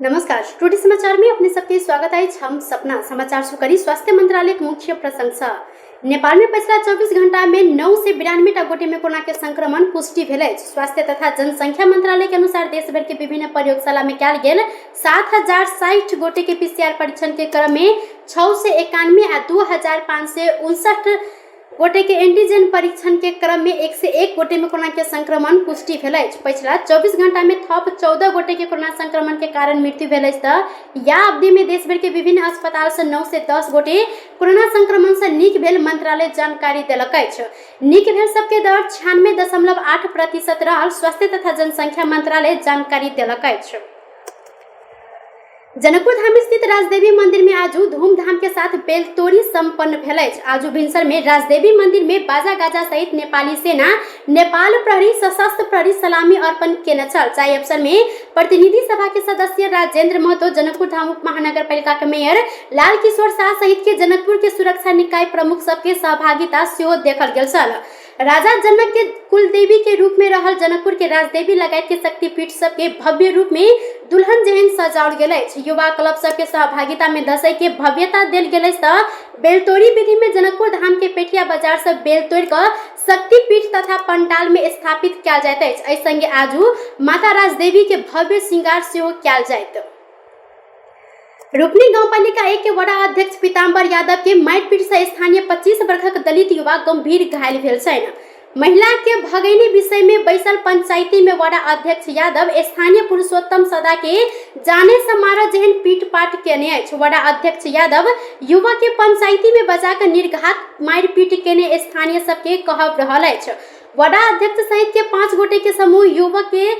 नमस्कार, टुडे समाचार में अपने सबके स्वागत अछि। हम सपना समाचार सुकरी स्वास्थ्य मंत्रालय के मुख्य प्रशंसा। नेपाल में पिछला 24 घंटा में 992 टा गोटे में कोरोना के संक्रमण पुष्टि भेल अछि। स्वास्थ्य तथा जनसंख्या मंत्रालय के अनुसार देश भर के विभिन्न प्रयोगशाला में कयल गेल 7060 गोटे के पीसीआर परीक्षण के क्रम में 691 आ 2559 गोटे के एंटीजन परीक्षण के क्रम में 101 गोटे में कोरोना के संक्रमण पुष्टि भेल अछि। पिछला 24 घंटा में थप 14 गोटे के कोरोना संक्रमण के कारण मृत्यु भेल अछि। त या अवधि में देश भर के विभिन्न अस्पताल से 9 से 10 गोटे कोरोना संक्रमण से नीक भेल मंत्रालय जानकारी देलक अछि। नीक भेल सबके दर 96.8% रहल स्वास्थ्य तथा जनसंख्या मंत्रालय जानकारी देलक अछि। जनकपुर धाम स्थित राजदेवी मंदिर में आजू धूमधाम के साथ बेलतोरी संपन्न भेल अछि। आजू भिनसर में राजदेवी मंदिर में बाजा गाजा सहित नेपाली सेना, नेपाल प्रहरी, सशस्त्र प्रहरी सलामी अर्पण केने छल। जाहि अवसर में प्रतिनिधि सभा के सदस्य राजेंद्र महतो, जनकपुर धाम उप महानगर पालिका के मेयर लाल किशोर शाह सहित के जनकपुर के सुरक्षा निकाय प्रमुख सबके सहभागिता सेहो देखल गेल छल। राजा जनक के कुलदेवी के रूप में रहल जनकपुर के राजदेवी लगायत के शक्तिपीठ सब के भव्य रूप में दुल्हन जेहन सजाओल गेल अछि। युवा क्लब सब के सहभागिता में दसई के भव्यता देल गेल अछि। त बेलतोरी विधि में जनकपुर धाम के पेठिया बाजार से बेल तोड़ कऽ शक्तिपीठ तथा पंडाल में स्थापित कयल जाइत अछि। एहि संगे आजू माता राजदेवी के भव्य श्रृंगार सेहो कयल जाइत। रूपनी गाउँपालिका 1 के वडा अध्यक्ष पीताम्बर यादव के मारिपीट से स्थानीय 25 वर्षक दलित युवा गंभीर घायल भेल छनि। महिला के भगैनी विषय में बैसल पंचायती में वडा अध्यक्ष यादव स्थानीय पुरुषोत्तम सदा के जाने से मारऽ जेहन पीट पाट केने अछि। वडा अध्यक्ष यादव युवक के पंचायती में बजा कऽ निर्घात मारिपीट केने स्थानीय सबके कहब रहल अछि। वडा अध्यक्ष सहित के 5 गोटे के समूह युवक के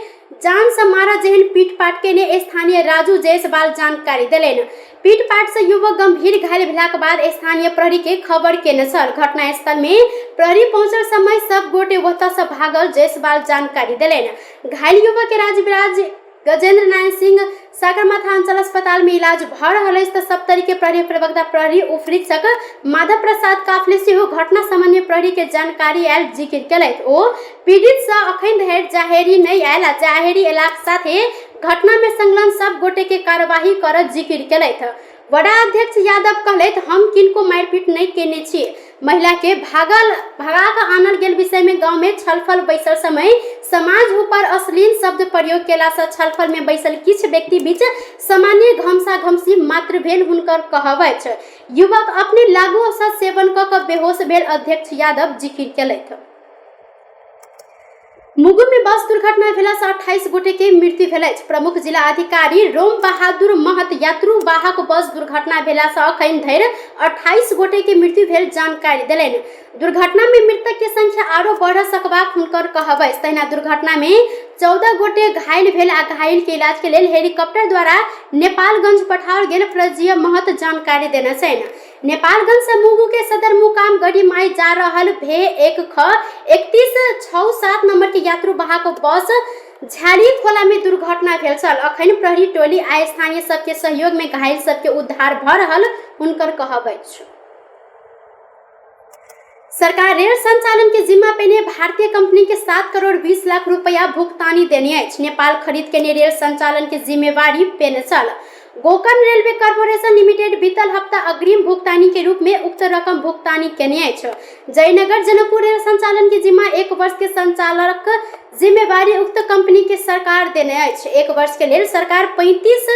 जान से मारऽ जेहन पीट-पाट केने स्थानीय राजू जायसवाल जानकारी देलनि। पीट-पाट से युवक गंभीर घायल भेलाक बाद स्थानीय प्रहरी के खबर केने छल। घटनास्थल में प्रहरी पहुंचल समय सब गोटे ओतऽ से भागल जायसवाल जानकारी देलनि। घायल युवक के राजविराज गजेंद्र नारायण सिंह सागरमाथा अंचल अस्पताल में इलाज भऽ रहल अछि। तऽ सप्तरी के प्रहरी प्रवक्ता प्रहरी उपरीक्षक माधव प्रसाद काफले सेहो घटना संबंध में प्रहरी के जानकारी आयल जिक्र केलथि। ओ पीड़ित सँ अखन धरि जाहेरी नहि आयल आ जाहेरी एलाक साथे घटना में संलग्न सब गोटे के कार्यवाही करऽ जिक्र केलथि। वडा अध्यक्ष यादव कहलथि, हम किनको मारिपीट नहि केने छी। महिला के भागल भगा कऽ आनल गेल विषय में गांव में छलफल बैसल समय समाज ऊपर अश्लील शब्द प्रयोग केला सँ छलफल में बैसल किछु व्यक्ति बीच सामान्य घमसा घमसी मात्र भेल हुनकर कहब अछि। युवक अपने लागू औषध सेवन कऽ कऽ बेहोश भेल अध्यक्ष यादव जिकिर केलथि। मुगु में बस दुर्घटना भेला से 28 गोटे के मृत्यु भेल अछि। प्रमुख जिला अधिकारी रोम बहादुर महत यात्रु वाहक बस दुर्घटना भेला से अखन धरि 28 गोटे के मृत्यु भेल जानकारी देलनि। दुर्घटना में मृतक के संख्या आरो बढ़ सकबाक हुनकर कहब अछि। तहिना दुर्घटना में 14 गोटे घायल भेल आ घायल के इलाज के लेल हेलीकॉप्टर द्वारा नेपालगंज पठाओल गेल प्रजीय महत जानकारी देने छनि। नेपालगंज से मुगु के सदरमुकाम गढ़ीमाई जा रहल भे 1 ख 31 6 7 नंबर के यात्रु वाहक बस झाड़ी खोला में दुर्घटना भेल छल। अखन प्रहरी टोली आ स्थानीय सबके सहयोग में घायल सबके उद्धार भ रहल हुनकर कहब अछि। सरकार रेल संचालन के जिम्मा पेने भारतीय कंपनी के 7 करोड़ 20 लाख रुपया भुगतानी देने अछि। नेपाल खरीद केने रेल संचालन के जिम्मेवारी पेने छल। गोकर्ण रेलवे कॉर्पोरेशन लिमिटेड बीतल हफ्ता अग्रिम भुगतानी के रूप में उक्त रकम भुगतानी केने अछि। जयनगर जनकपुर रेल संचालन के जिम्मा 1 वर्ष के संचालक जिम्मेवारी उक्त कंपनी के सरकार देने अछि। 1 वर्ष के लेल सरकार 35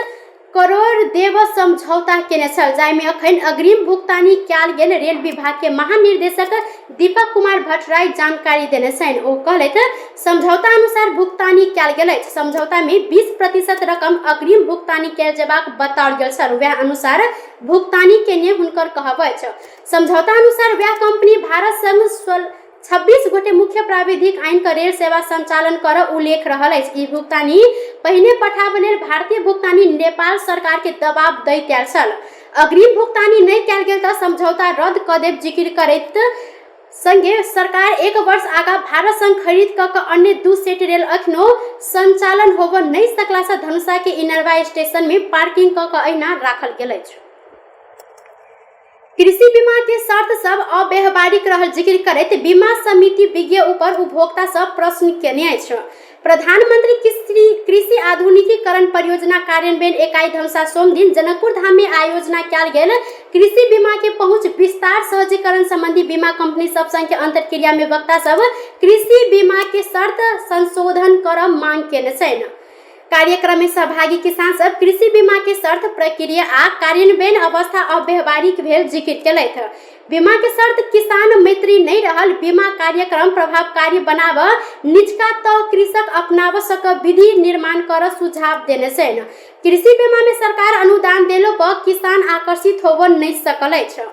करोड़ देब समझौता केने छल, जाहिमे अखन अग्रिम भुगतानी कयल गेल रेल विभाग के महानिर्देशक दीपक कुमार भट्टराई जानकारी देने छनि। ओ कहलथि, समझौता अनुसार भुगतानी कयल गेल अछि। समझौता में 20% रकम अग्रिम भुगतानी कयल जेबाक बताओल गेल छल, वएह अनुसार भुगतानी केने हुनकर कहब अछि। समझौता अनुसार वएह कंपनी भारत संग 26 गोटे मुख्य प्राविधिक आइन क रेल सेवा संचालन कर उल्लेख रहल अछि। ई भुगतानी पहिने पठाबऽ लेल भारतीय भुगतानी नेपाल सरकार के दबाव दैत आयल छल। अग्रिम भुगतानी नहि कयल गेल तऽ समझौता रद्द कऽ देब जिकिर करैत संगे सरकार 1 वर्ष आगा भारत संग खरीद कऽ कऽ अन्य 2 सेट रेल अखनो संचालन होबऽ नहि सकला सँ धनुषा के इनरवा स्टेशन में पार्किंग कऽ कऽ अहिना राखल गेल अछि। कृषि बीमा के शर्त सब अव्यवहारिक रहल जिक्र करैत बीमा समिति विज्ञ ऊपर उपभोक्ता सब प्रश्न केने अछि। प्रधानमंत्री कृषि आधुनिकीकरण परियोजना कार्यान्वयन इकाई धमसा सोमदिन जनकपुर धाम में आयोजना कयल गेल कृषि बीमा के पहुंच विस्तार सहजीकरण संबंधी बीमा कंपनी सब संग के अंतरक्रिया में वक्ता सब कृषि बीमा के शर्त संशोधन कर मांग केने छनि। कार्यक्रम में सहभागी किसान सब कृषि बीमा के शर्त प्रक्रिया आ कार्यान्वयन अवस्था अव्यवहारिक भेल जिक्र केलथि। बीमा के शर्त किसान मैत्री नहीं रहल, बीमा कार्यक्रम प्रभावकारी बनाब निचका तह कृषक अपनाब सक विधि निर्माण कर सुझाव देने छनि। कृषि बीमा में सरकार अनुदान देलो पर किसान आकर्षित होब नहीं सकल अछि।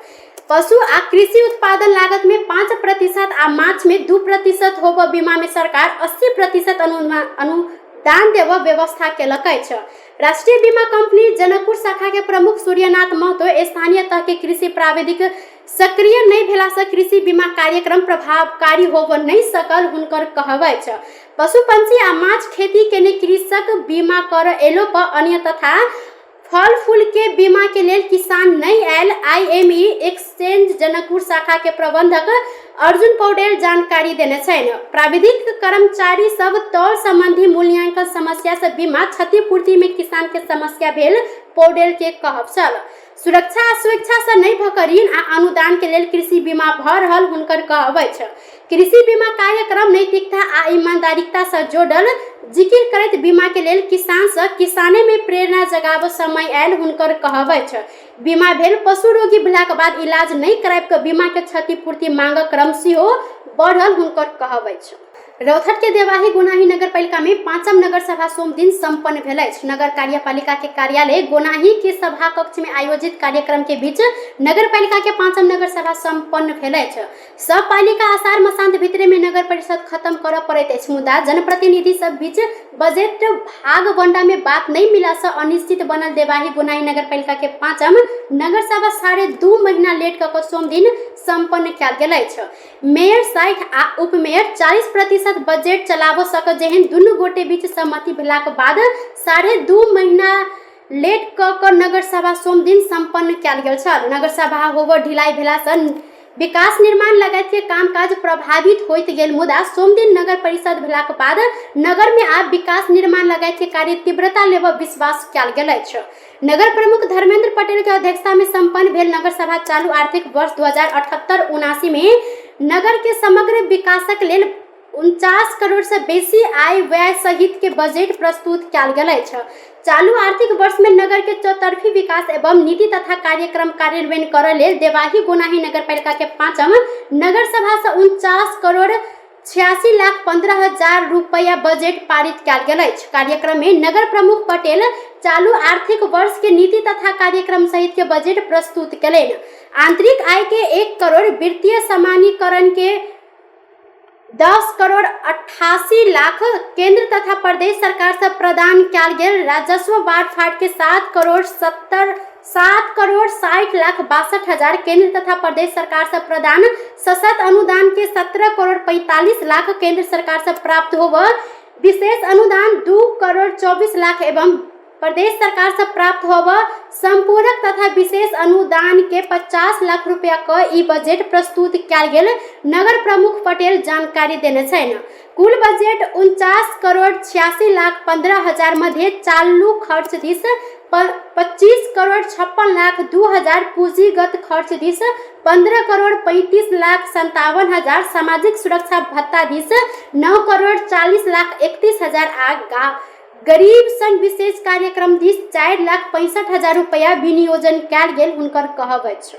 पशु आ कृषि उत्पादन लागत में 5% आ माछ में 2% होब बीमा में सरकार 80% अनुदान देब व्यवस्था केलक अछि। राष्ट्रीय बीमा कंपनी जनकपुर शाखा के प्रमुख सूर्यनाथ महतो स्थानीय तह के कृषि प्राविधिक सक्रिय नहीं भेला से कृषि बीमा कार्यक्रम प्रभावकारी होब नहीं सकल हुनकर कहब अछि। पशु पंछी आ माछ खेती केने कृषक बीमा कर एलो पर अन्य तथा फल फूल के बीमा के लेल किसान नहीं आयल आईएमई एक्सचेंज जनकपुर शाखा के प्रबंधक अर्जुन पौडेल जानकारी देने छनि। प्राविधिक कर्मचारी सब तौल संबंधी मूल्यांकन समस्या से बीमा क्षतिपूर्ति में किसान के समस्या भेल पौडेल के कहब छल। सुरक्षा आ स्वेच्छा से नहीं भऽ कऽ ऋण आ अनुदान के लेल कृषि बीमा भऽ रहल हुनकर कहब अछि। कृषि बीमा कार्यक्रम नैतिकता आ ईमानदारिता से जोड़ल जिकिर करैत बीमा के लेल किसान से किसाने में प्रेरणा जगाबऽ समय आयल हुनकर कहब अछि। बीमा भेल पशु रोगी भेलाक बाद इलाज नहि कराबि कऽ बीमा के क्षतिपूर्ति मांगक क्रम सेहो बढ़ल हुनकर कहब अछि। रौथट के देवाही गोनाही नगर पालिका में पांचम नगर सभा सोम दिन संपन्न भेल अछि। नगर कार्यपालिका के कार्यालय गोनाही के सभा कक्ष में आयोजित कार्यक्रम के बीच नगर पालिका के पांचम नगर सभा संपन्न भेल अछि। सब पालिका आषाढ़ मसान्त भितरे में नगर परिषद खत्म करऽ पड़ैत अछि, मुदा जनप्रतिनिधि सब बीच बजट भाग बंडा में बात नहीं मिला से अनिश्चित बनल देवाही गोनाही नगर पालिका के पांचम नगर सभा 2.5 महीना लेट कऽ सोम दिन संपन्न कयल गेल अछि। मेयर 60 आ उपमेयर 40% बजट चलाबऽ सक जेहन दुनू गोटे बीच सहमति भेलाक बाद 2.5 महीना लेट कऽ नगर सभा सोम दिन संपन्न कयल गेल छल। नगर सभा होबऽ ढिलाई भेला से विकास निर्माण लगायत के कामकाज प्रभावित होइत गेल, मुदा सोमदिन नगर परिषद भेलाक बाद नगर में आब विकास निर्माण लगायत के कार्य तीव्रता लेबऽ विश्वास कयल गेल अछि। नगर प्रमुख धर्मेंद्र पटेल के अध्यक्षता में संपन्न भेल नगर सभा चालू आर्थिक वर्ष 2078-79 में नगर के समग्र विकासक लेल 49 करोड़ से बेसी आय व्यय सहित के बजट प्रस्तुत कयल गेल अछि। चालू आर्थिक वर्ष में नगर के चौतरफी विकास एवं नीति तथा कार्यक्रम कार्यान्वयन करऽ लेल देवाही गोनाही नगर पालिका के पांचम नगर सभा से 49 करोड़ 86 लाख 15 हजार रुपया बजट पारित कयल गेल अछि। कार्यक्रम में नगर प्रमुख पटेल चालू आर्थिक वर्ष के नीति तथा कार्यक्रम सहित के बजट प्रस्तुत कयलनि। आंतरिक आय के 1 करोड़, वित्तीय सामान्यकरण के 10 करोड़ 88 लाख, केंद्र तथा प्रदेश सरकार से प्रदान कयल गेल राजस्व बांटफाट के 7 करोड़ 7 करोड़ 60 लाख 62 हजार, केंद्र तथा प्रदेश सरकार से प्रदान सशर्त अनुदान के 17 करोड़ 45 लाख केंद्र सरकार से प्राप्त होव विशेष अनुदान 2 करोड़ 24 लाख एवं प्रदेश सरकार से प्राप्त होव संपूरक तथा विशेष अनुदान के 50 लाख रुपया क ई बजट प्रस्तुत कयल गेल नगर प्रमुख पटेल जानकारी देने छनि। कुल बजट 49 करोड़ 86 लाख 15 हजार मध्य चालू खर्च दिस 25 करोड़ 56 लाख 2 हजार, पूंजीगत खर्च दिस 15 करोड़ 35 लाख 57 हजार, सामाजिक सुरक्षा भत्ता दिस 9 करोड़ 40 लाख 31 हजार आ गरीब संग विशेष कार्यक्रम दिस 4 लाख 65 हजार रुपया विनियोजन कयल गेल हुनकर कहब अछि।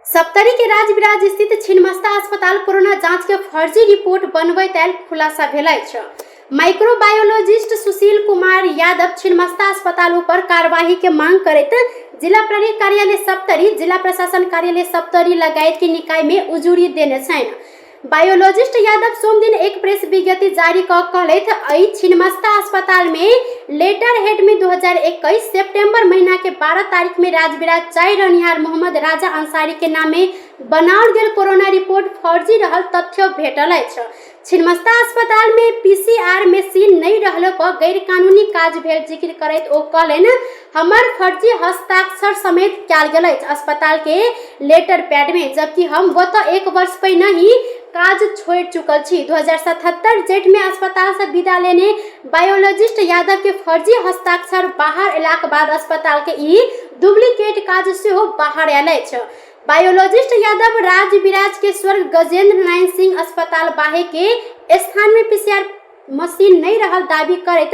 सप्तरी के राजविराज स्थित छिन्नमस्ता अस्पताल कोरोना जांच के फर्जी रिपोर्ट बनबैत आयल खुलासा भेल अछि। माइक्रोबायोलॉजिस्ट सुशील कुमार यादव छिन्नमस्ता अस्पताल ऊपर कार्यवाही के मांग करैत जिला प्रहरी कार्यालय सप्तरी, जिला प्रशासन कार्यालय सप्तरी लगायत के निकाय में उजुरी देने छनि। बायोलॉजिस्ट यादव सोमदिन एक प्रेस विज्ञप्ति जारी कऽ कहलथि, एहि छिन्नमस्ता अस्पताल में लेटर हेड में 2021 सितंबर महीना के 12 तारीख में राजविराज 4 रहनिहार मोहम्मद राजा अंसारी के नाम में बनाओल गेल कोरोना रिपोर्ट फर्जी रहल तथ्य भेटल अछि। छिन्नमस्ता अस्पताल में पीसीआर मशीन नहीं रहलो पर गैरकानूनी काज भेल जिक्र करैत ओ कहलनि, हमर फर्जी हस्ताक्षर समेत कयल गेल अछि अस्पताल के लेटर पैड में, जबकि हम ओतऽ 1 वर्ष पहिने ही काज छोड़ि चुकल छी। 2077 जेठ में अस्पताल से विदा लेने बायोलॉजिस्ट यादव के फर्जी हस्ताक्षर बाहर अयलाक बाद अस्पताल के ई डुप्लीकेट काज सेहो बाहर आयल अछि। बायोलॉजिस्ट यादव राजविराज के स्वर्ग गजेंद्र नारायण सिंह अस्पताल बाहे के स्थान में पीसीआर मशीन नहि रहल दावी करैत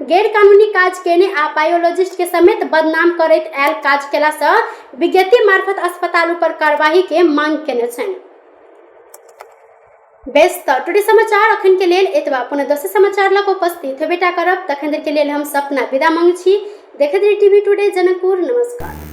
गैरकानूनी काज केने आ बायोलॉजिस्ट के समेत बदनाम करैत आयल काज केला सँ विज्ञप्ति मार्फत अस्पताल ऊपर कार्यवाही के मांग केने छनि। बेस तऽ टुडे समाचार अखन के लेल एतबा। पुनः दोसर समाचार लऽ कऽ उपस्थित हेबेटा करब। तखन देर के लेल हम सपना विदा मांगै छी। देखैत रही टीवी टुडे जनकपुर। नमस्कार।